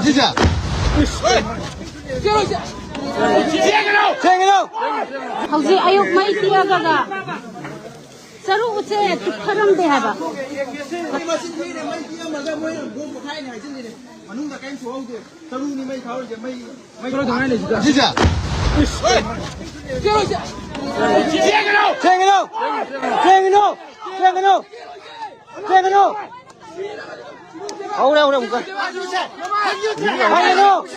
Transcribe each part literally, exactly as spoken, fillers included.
ꯁꯤꯁꯦ꯫ ꯍꯧꯖꯤꯛ ꯑꯌꯨꯛ ꯃꯩ ꯇꯤꯛꯑꯒ ꯆꯔꯨꯁꯦ ꯇꯨꯞꯊꯔꯝꯗꯦ ꯍꯥꯏꯕ꯫ ꯃꯣꯏ ꯃꯆꯤꯟ ꯊꯤꯔꯦ, ꯃꯩ ꯇꯤꯛꯑꯝꯃꯒ ꯃꯣꯏꯅ ꯕꯣꯝ ꯄꯣꯈꯥꯏꯅꯤ ꯍꯥꯏꯖꯤꯜꯂꯤꯅꯦ꯫ ꯃꯅꯨꯡꯗ ꯀꯔꯤꯝ ꯁꯣꯛꯍꯧꯗꯦ꯫ ꯇꯔꯨꯅꯤ ꯃꯩ ꯊꯥꯍꯧꯔꯤꯁꯦ, ꯃꯩ, ꯃꯩ ꯁꯤꯁꯦ꯫ ꯊꯦꯡꯒꯅꯨ! ꯊꯦꯡꯒꯅꯨ! ꯊꯦꯡꯒꯅꯨ! ꯊꯦꯡꯒꯅꯨ! ꯊꯦꯡꯒꯅꯨ! ꯍꯧꯔꯦ, ꯍꯧꯔꯦ, ꯑꯃꯨꯛꯀ꯫ ꯍꯧꯔꯦ, ꯍꯧꯔꯦ꯫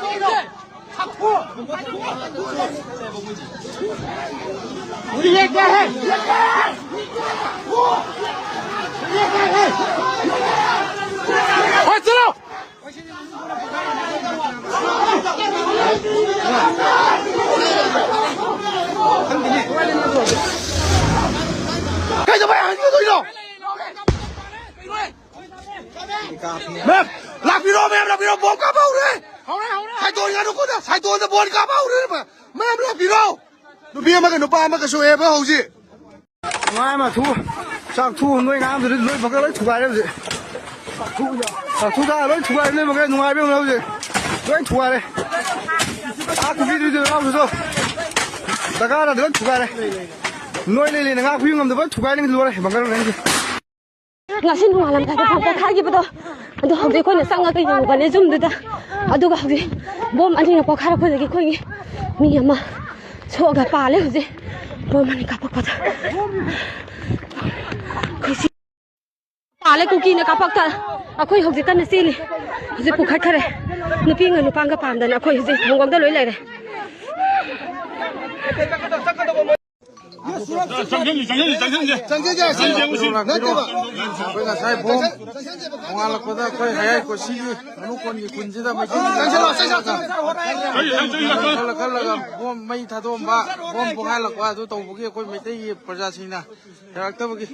ꯍꯣꯏ, ꯆꯠꯂꯣ! ꯀꯩꯗꯧꯕꯩ ꯍꯟꯒꯗꯣꯏꯅꯣ? ꯃꯦꯝ, ꯂꯥꯛꯄꯤꯔꯣ, ꯃꯦꯝ, ꯂꯥꯛꯄꯤꯔꯣ, ꯕꯣꯝ ꯀꯥꯞꯄ ꯍꯧꯔꯦ꯫ ꯍꯧꯔꯦ, ꯍꯧꯔꯦ꯫ ꯁꯥꯏꯗꯣꯟ ꯉꯥꯅꯨ ꯀꯣꯟꯅ, ꯁꯥꯏꯗꯣꯟꯗ ꯕꯣꯝ ꯀꯥꯞꯄ ꯍꯧꯔꯦ꯫ ꯃꯦꯝ, ꯂꯥꯛꯄꯤꯔꯣ꯫ ꯅꯨꯄꯤ ꯑꯃꯒ ꯅꯨꯄꯥ ꯑꯃꯒ ꯁꯣꯛꯑꯦꯕ ꯍꯧꯖꯤꯛ꯫ ꯅꯨꯡꯉꯥꯏ ꯃꯥ ꯊꯨ-, ꯆꯥꯛ ꯊꯨ-, ꯅꯣꯏ ꯉꯥꯡꯗꯨꯗꯤ ꯂꯣꯏ ꯕꯀꯔ ꯂꯣꯏ ꯊꯨꯒꯥꯏꯔꯦ ꯍꯧꯖꯤꯛ꯫ ꯆꯥꯛ ꯊꯨ-, ꯆꯥꯛ ꯊꯨ ꯆꯥ ꯂꯣꯏ ꯊꯨꯒꯥꯏꯔꯦ, ꯅꯣꯏ ꯃꯈꯩ ꯅꯨꯡꯉꯥꯏꯕ ꯌꯦꯡꯉꯨ ꯍꯧꯖꯤꯛ꯫ ꯂꯣꯏ ꯊꯨꯒꯥꯏꯔꯦ꯫ ꯑꯥ ꯀꯨꯀꯤꯗꯨꯗꯤ ꯌꯥꯎꯗ꯭ꯔꯁꯨ ꯗꯔꯀꯥꯔ ꯇꯥꯗꯦ, ꯂꯣꯏ ꯊꯨꯒꯥꯏꯔꯦ꯫ ꯅꯣꯏ ꯂꯩ ꯂꯩꯅ ꯉꯥ ꯐꯨꯏ ꯉꯝꯗꯕ ꯊꯨꯒꯥꯏꯔꯦ ꯂꯣꯏꯔꯦ ꯕꯀꯔ ꯅꯪꯒꯤ꯫ ꯉꯁꯤ ꯅꯣꯡꯉꯥꯜꯂꯝꯗꯥꯏꯗ ꯐꯥꯎ ꯄꯣꯛꯈꯥꯏꯈꯤꯕꯗꯣ, ꯑꯗꯣ ꯍꯧꯖꯤꯛ ꯑꯩꯈꯣꯏꯅ ꯆꯪꯉꯒ ꯌꯦꯡꯉꯨꯕꯅꯦ ꯌꯨꯝꯗꯨꯗ꯫ ꯑꯗꯨꯒ ꯍꯧꯖꯤꯛ ꯕꯣꯝ ꯑꯅꯤꯔꯛ ꯄꯣꯛꯈꯥꯏꯔꯛꯄꯗꯒꯤ ꯑꯩꯈꯣꯏꯒꯤ ꯃꯤ ꯑꯃ ꯁꯣꯛꯑꯒ ꯄꯥꯜꯂꯦ ꯍꯧꯖꯤꯛ꯫ ꯕꯣꯝ ꯑꯅꯤ ꯀꯥꯞꯄꯛꯄꯗ ꯑꯩꯈꯣꯏ ꯁꯤ ꯄꯥꯜꯂꯦ, ꯀꯨꯀꯤꯅ ꯀꯥꯞꯄꯛꯇ꯫ ꯑꯩꯈꯣꯏ ꯍꯧꯖꯤꯛ ꯀꯟꯅ ꯆꯦꯜꯂꯤ꯫ ꯍꯧꯖꯤꯛ ꯄꯨꯈꯠꯈꯔꯦ꯫ ꯅꯨꯄꯤꯒ ꯅꯨꯄꯥꯒ ꯄꯥꯝꯗꯅ ꯑꯩꯈꯣꯏ ꯍꯧꯖꯤꯛ ꯊꯣꯡꯐꯝꯗ ꯂꯣꯏ ꯂꯩꯔꯦ꯫ ꯆꯪꯁꯤꯟꯁꯤ, ꯆꯪꯁꯤꯟꯁꯤ, ꯆꯪꯁꯤꯟꯁꯤ꯫ ꯆꯪꯁꯤꯟꯁꯦ, ꯆꯪꯁꯤꯟꯁꯦ꯫ ꯅꯠꯇꯦꯕ꯫ ꯑꯩꯈꯣꯏ ꯉꯁꯥꯏ ꯕꯣꯝ ꯅꯣꯡꯉꯥꯜꯂꯛꯄꯗ ꯑꯩꯈꯣꯏ ꯍꯌꯥꯏ ꯀꯣꯠꯁꯤꯒꯤ ꯃꯅꯨꯡ ꯀꯣꯟꯒꯤ ꯈꯨꯟꯁꯤꯗ ꯃꯩꯇꯩ ꯆꯪꯁꯤꯜꯂꯣ, ꯆꯪꯁꯤꯜꯂꯣ, ꯆꯪꯁꯤꯜꯂꯣ꯫ ꯈꯜꯂ ꯈꯜꯂꯒ ꯕꯣꯝ ꯃꯩ ꯊꯥꯗꯣꯛꯑꯝꯕ, ꯕꯣꯝ ꯄꯣꯈꯥꯏꯍꯜꯂꯛꯄ ꯑꯗꯨ ꯇꯧꯕꯒꯤ ꯑꯩꯈꯣꯏ ꯃꯩꯇꯩꯒꯤ ꯄ꯭ꯔꯖꯥꯁꯤꯡꯅ ꯌꯥꯔꯛꯇꯕꯒꯤ꯫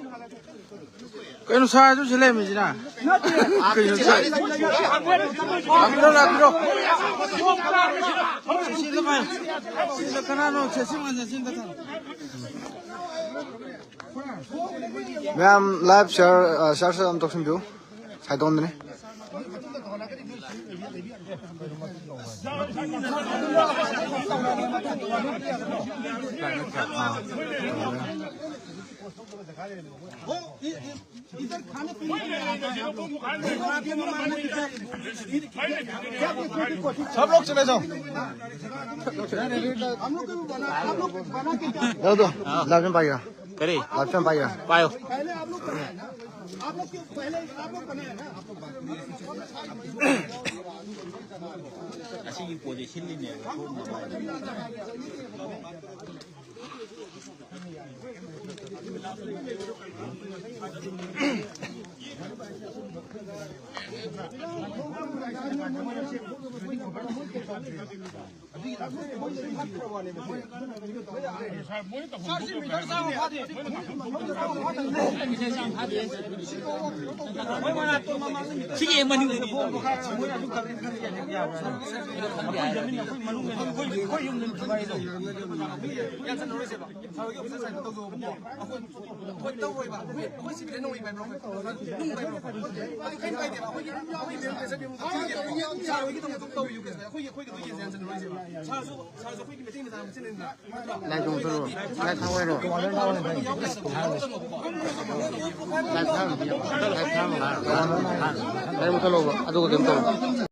ꯀꯩꯅꯣ ꯁꯥꯔꯁꯨ ꯁꯤ ꯂꯩꯔꯝꯃꯤꯁꯤꯅ? ꯀꯩꯅꯣ ꯁꯥꯔ? ꯂꯥꯛꯄꯤꯔꯣ, ꯂꯥꯛꯄꯤꯔꯣ꯫ ꯁꯤ, ꯁꯤ ꯂꯧꯕ ꯍꯥꯏꯌꯣ꯫ ꯁꯤ, ꯁꯤ ꯀꯅꯥꯅꯣ? ꯁꯤ, ꯁꯤ ꯃꯥꯟꯅ ꯁꯤ ꯑꯝꯇ ꯊꯝꯃꯣ꯫ ꯃꯌꯥꯝ live share, ꯑ, share, share ꯑꯃ ꯇꯧꯁꯤꯟꯕꯤꯌꯨ꯫ ꯁꯥꯏꯗꯣꯟꯗꯅꯤ꯫ सब लोग चले जाओ। दो, दो, लाजम भाई। करे। लाजम भाई। पायो। ꯑꯁꯤꯒꯤ ꯄꯣꯠꯁꯦ ꯁꯤꯜꯂꯤꯅꯦꯕ꯫ ꯁꯤꯒꯤ ꯃꯅꯤꯡꯗꯅꯤ꯫ ꯑꯩꯈꯣꯏ ꯌꯨꯝꯗꯅꯤ ꯊꯨꯒꯥꯏꯔꯤꯗꯣ꯫ ꯑꯩꯈꯣꯏ ꯇꯧꯔꯣꯏꯕ꯫ ꯑꯩꯈꯣꯏ, ꯑꯩꯈꯣꯏ ꯁꯤꯕꯤꯗ ꯅꯨꯡꯉꯥꯏꯕ꯭ꯔꯣ? ꯅꯨꯡꯉꯥꯏꯕ꯭ꯔꯣ? ꯑꯩꯈꯣꯏ ꯀꯩꯝ ꯀꯥꯏꯗꯦꯕ꯫ ꯑꯩꯈꯣꯏꯒꯤ, ꯑꯩꯈꯣꯏꯒꯤ ꯃꯦꯝ ꯄ꯭ꯔꯦꯁꯔ ꯃꯦꯝ ꯁꯥꯔ ꯍꯣꯏꯒꯤꯗꯃꯛ ꯑꯗꯨꯝ ꯇꯧꯕꯤꯌꯨ ꯀꯩꯅꯣ꯫ ꯑꯩꯈꯣꯏꯒꯤ, ꯑꯩꯈꯣꯏꯒꯤꯗꯣ ꯌꯦꯡꯁꯦ ꯍꯟꯖꯤꯟꯅꯔꯣꯏꯁꯦꯕ꯫ ꯁꯥꯔꯁꯨ, ꯁꯥꯔꯁꯨ ꯑꯩꯈꯣꯏꯒꯤ ꯃꯩꯇꯩ ꯃꯆꯥ ꯃꯁꯦꯟꯅꯤꯗꯅ꯫ ꯂꯥꯏꯠ ꯊꯥꯡ ꯃꯨꯊꯠꯂꯣ꯫ ꯂꯥꯏꯠ ꯊꯥꯡ ꯑꯣꯏꯔꯣ꯫ ꯂꯥꯏꯠ ꯊꯥꯡ, ꯂꯥꯏꯠ ꯊꯥꯡ꯫ ꯂꯥꯏꯠ ꯃꯨꯊꯠꯂꯣꯕ꯫ ꯑꯗꯨꯒ ꯀꯩꯅꯣ ꯇꯧꯔꯣ꯫